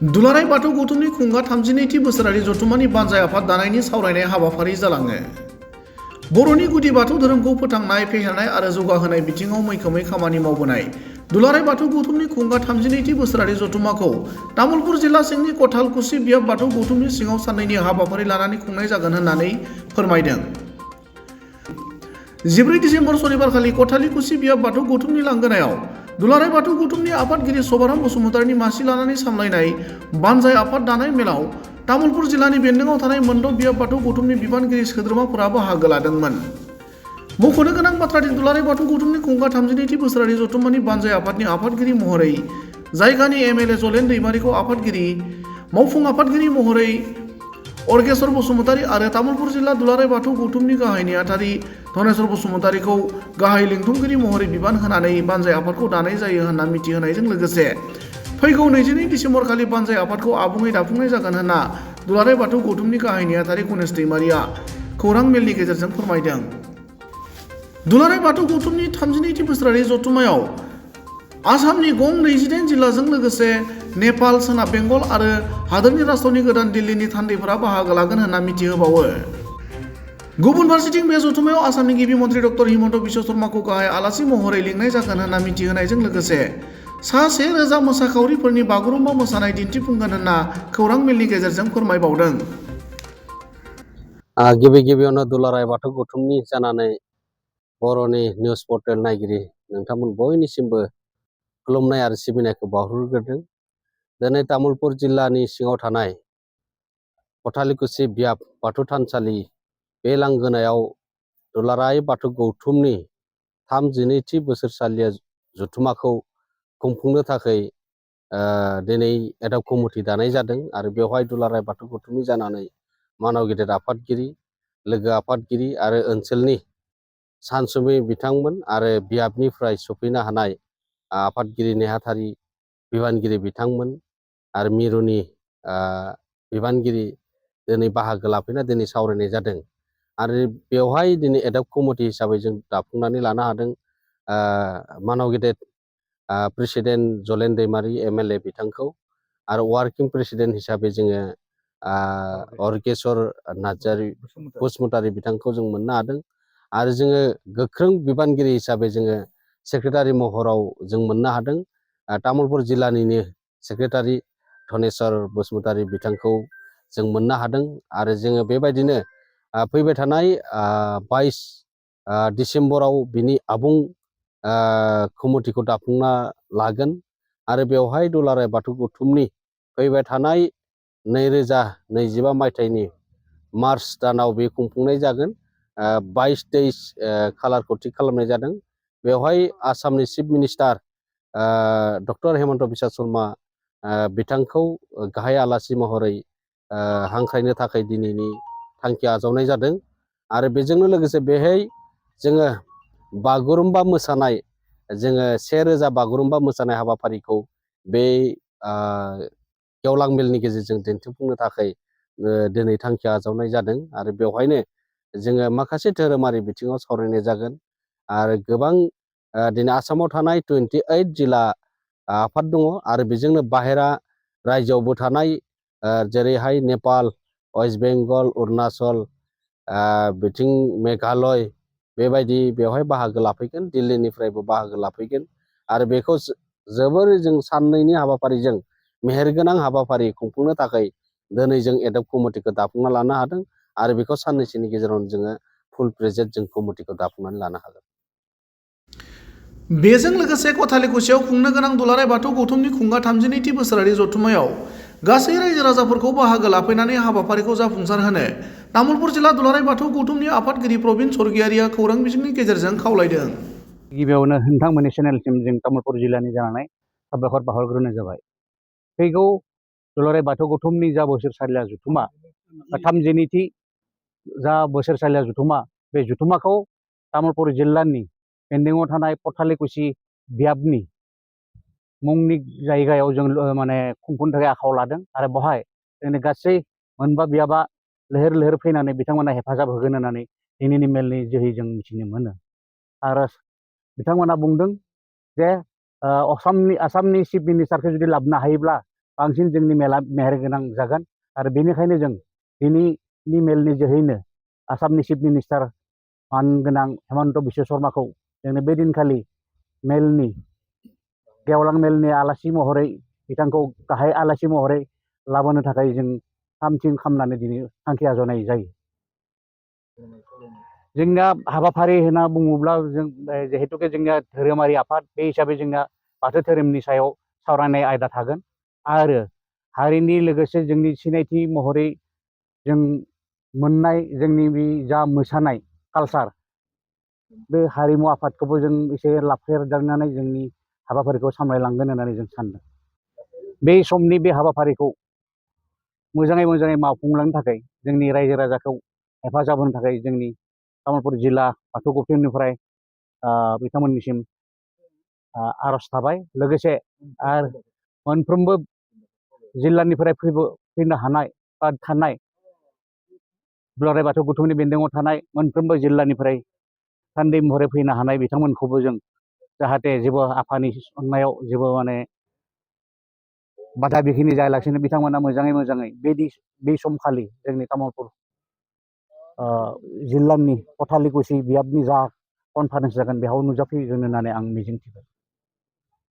दुलाराय बाथौ गौथुमनि खुंगा 32थि बोसोरारि जथुम्मानि बानजाय आफाद दानायनि सावरायनाय हाबाफारि जालाङो। बर'नि गुदि बाथौ धोरोमखौ फोथांनाय, फेहेरनाय आरो जौगाहोनाय बिथिङाव मैखोमै खामानि मावबोनाय दुलाराय बाथौ गौथुमनि खुंगा 32थि बोसोरारि जथुम्माखौ तामुलपुर जिल्ला सिंनि कथालकुसि बियाब बाथौ गौथुमनि सिङाव साननैनि हाबाफारि लानानै खुंनाय जागोन होननानै फोरमायदों। 14 डिसेम्बर सनिबारखालि कथालिकुसि बियाब बाथौ गौथुमनि लांगोनायाव दुलाराय बाथौ गौथुमनि आफादगिरि सभाराम बसुमतारिनि मासि लानानै सामलायनाय बानजाय आफाद दानाय मेलाव तामुलपुर जिल्लानि बेन्दोंआव थानाय मोनद' बियाब बाथौ गौथुमनि बिबानगिरि सोद्रोमाफोरा बाहागो लादोंमोन। मख'नो गोनां बाथ्रादि दुलाराय बाथौ गौथुमनि खुंगा 32थि बोसोरारि जथुम्मानि बानजाय आफादनि आफादगिरि महरै जायगानि एमएलए जलेन दैमारिखौ आफादगिरि, मावफुं आफादगिरि महरै अर्गेश्वर बसुमतारी आरो तामुलपुर जिल्ला दुलाराय बाथौ गौथुमनि गाहाय नेहाथारि धनेश्वर बसुमतारीखौ गाहाय लिंथुमगिरि महरै बिबान होनानै बानजाय आफादखौ दानाय जायो होनना मिथिहोनायजों लोगोसे फैगौ 22 डिसेम्बर खालि बानजाय आफादखौ आबुङै दाफुंनाय जागोन होनना दुलाराय बाथौ गौथुमनि गाहाय नेहाथारि गणेश दैमारिया खौरां मेलनि गेजेरजों फोरमायदों। दुलाराय बाथौ गौथुमनि 32थि बोसोरारि जथुम्मायाव आसामनि गं 28 जिल्लाजों लोगोसे नेपाल, सोनाब बेंगल आरो हादोरनि राजथावनि गोदान दिल्लीनि थान्दैफोरा बाहागो लागोन होनना मिथिहोबावो। गुबुन फारसेथिं बे जथुम्मायाव आसामनि गिबि मन्त्रि डक्टर हिमन्त बिश्व शर्माखौ गाहाय आलासि महरै लिंनाय जागोन होनना मिथिहोनायजों लोगोसे सा 1000 मोसाखावरिफोरनि बागुरुम्बा मोसानाय दिन्थिफुंगोन होनना खौरां मेलनि गेजेरजों फोरमायबावदों। गिबियावनो दुलाराय बाथौ गौथुमनि जानानै बर'नि निउस पर्टेल नायगिरि नोंथांमोन बयनिसिमबो खुलुमनाय आरो सिबिनायखौ बावहरग्रोदों। दिनै तामुलपुर जिल्लानि सिङाव थानाय कथालिकुसि बियाब बाथौ थानसालि बे लांगोनायाव दुलाराय बाथौ गौथुमनि 32थि बोसोरसालिया जथुम्माखौ खुंफुंनो थाखाय दिनै एडहक कमिटि दानाय जादों आरो बेवहाय दुलाराय बाथौ गौथुमनि जानानै मानव गेदेर आफादगिरि, लोगो आफादगिरि आरो ओनसोलनि सानसुमै बिथांमोन आरो बियाबनिफ्राय सफैनो हानाय आफादगिरि नेहाथारि बिबानगिरि बिथांमोन आरो मिरुनि बिबानगिरि दिनै बाहागो लाफैना दिनै सावरायनाय जादों आरो बेवहाय दिनै एडहक कमिटि हिसाबै जों दाफुंनानै लानो हादों मानव गेदेर प्रेसिडेन्ट जलेन दैमारि एमएलए बिथांखौ आरो वार्किं प्रेसिडेन्ट हिसाबै जोङो अर्गेश्वर नार्जारि बसुमतारी बिथांखौ जों मोननो हादों आरो जोङो गोख्रों बिबानगिरि हिसाबै जोङो सेक्रेटारि महराव जों मोननो हादों तामुलपुर जिल्लानिनो सेक्रेटारि धनेश्वर बसुमतारी बिथांखौ जों मोननो हादों आरो जोङो बेबायदिनो फैबाय थानाय 22 डिसेम्बराव बिनि आबुं कमिटिखौ दाफुंना लागोन आरो बेवहाय दुलाराय बाथौ गौथुमनि फैबाय थानाय 2025 मायथाइनि मार्च दानाव बे खुंफुंनाय जागोन। 22-23 खालारखौ थिग खालामनाय जादों। बेवहाय आसामनि chief minister doctor Himanta Biswa Sharma बिथांखौ गाहाय आलासि महरै हांख्रायनो थाखाय दिनैनि थांखि आजावनाय जादों आरो बेजोंनो लोगोसे बेहाय जोङो बागुरुम्बा मोसानाय जोङो 1000 बागुरुम्बा मोसानाय हाबाफारिखौ बे गेवलां मेलनि गेजेरजों दिन्थिफुंनो थाखाय दिनै थांखि आजावनाय जादों आरो बेवहायनो जोङो माखासे धोरोमारि बिथिङाव सावरायनाय जागोन आरो गोबां दिनै आसामाव थानाय 28 जिल्ला आफाद दङ आरो बेजोंनो बाहेरा रायजोआवबो थानाय जेरैहाय नेपाल, वेस्ट बेंगल, अरुणाचल, बिथिं मेघालय बेबायदि बेवहाय बाहागो लाफैगोन, दिल्लीनिफ्रायबो बाहागो लाफैगोन आरो बेखौ जोबोर जों साननैनि हाबाफारिजों मेहेरगोनां हाबाफारि खुंफुंनो थाखाय दिनै जों एडहक कमिटिखौ दाफुंना लानो हादों आरो बेखौ साननैसोनि गेजेरावनो जोङो फुल प्रेजेड जों कमिटिखौ दाफुंनानै लानो हागोन। बेजों लोगोसे कथालिकुसियाव खुंनो गोनां दुलाराय बाथौ गौथुमनि खुंगा 32थि बोसोरारि जथुम्मायाव गासै रायजो राजाफोरखौ बाहागो लाफैनानै हाबाफारिखौ जाफुंसार होनो तामुलपुर जिल्ला दुलाराय बाथौ गौथुमनि आफादगिरि प्रबिन स्वरगियारिया खौरां बिजोंनि गेजेरजों खावलायदों। गिबियावनो नोंथांमोननि चेनेलसिम जों तामुलपुर जिल्लानि जानानै साबायखर बावहरग्रोनाय जाबाय। फैगौ दुलाराय बाथौ गौथुमनि जा बोसोरसालिया जथुम्मा 32थि जा बोसोरसालिया जथुम्मा बे जथुम्माखौ तामुलपुर जिल्लानि बेन्दोंआव थानाय कथालिकुसि बियाबनि मुंनि जायगायाव जों माने खुंफुंनो थाखाय आखायाव लादों आरो बेवहाय जोंनि गासै मोनबा बियाबा लैहोर लैहोर फैनानै बिथांमोना हेफाजाब होगोन होननानै दिनैनि मेलनि जोहै जों मिथिनो मोनो आरो बिथांमोना बुंदों जे आसामनि चिफ मिनिस्टारखौ जुदि लाबोनो हायोब्ला बांसिन जोंनि मेला मेहेर गोनां जागोन आरो बेनिखायनो जों दिनैनि मेलनि जोहैनो आसामनि चिफ मिनिस्टार मानगोनां हेमन्त बिश्व शर्माखौ जोंनो बे दिनखालि मेलनि गेवलां मेलनि आलासि महरै बिथांखौ गाहाय आलासि महरै लाबोनो थाखाय जों थाम-थिम खालामनानै दिनै थांखि आजावनाय जायो। जोंना हाबाफारि होनना बुङोब्ला जों जिहेतुके जोंनिया धोरोमारि आफाद बे हिसाबै जोंना बाथौ धोरोमनि सायाव सावरायनाय आयदा थागोन आरो हारिनि लोगोसे जोंनि सिनायथि महरै जों मोननाय जोंनि बे जा मोसानाय कालचार बे हारिमु आफादखौबो जों एसे लाफेरदांनानै जोंनि हाबाफारिखौ सामलायलांगोन होननानै जों सानदों। बे समनि बे हाबाफारिखौ मोजाङै मावफुंलांनो थाखाय जोंनि रायजो राजाखौ हेफाजाब होनो थाखाय जोंनि तामुलपुर जिल्ला बाथौ गौथुमनिफ्राय बिथांमोननिसिम आर'ज थाबाय। लोगोसे आरो मोनफ्रोमबो जिल्लानिफ्राय फैनो हानाय बा थानाय दुलाराय बाथौ गौथुमनि बेन्दोङाव थानाय मोनफ्रोमबो जिल्लानिफ्राय थान्दै महरै फैनो हानाय बिथांमोनखौबो जों जाहाथे जेबो आफानि अननायाव जेबो माने बादा बिखिनि जायालासेनो बिथांमोना मोजाङै बे समखालि जोंनि तामुलपुर जिल्लानि कथालिकुसि बियाबनि जा कनफारेन्स जागोन बेयाव नुजाफैगोन होननानै आं मिजिंथिबाय।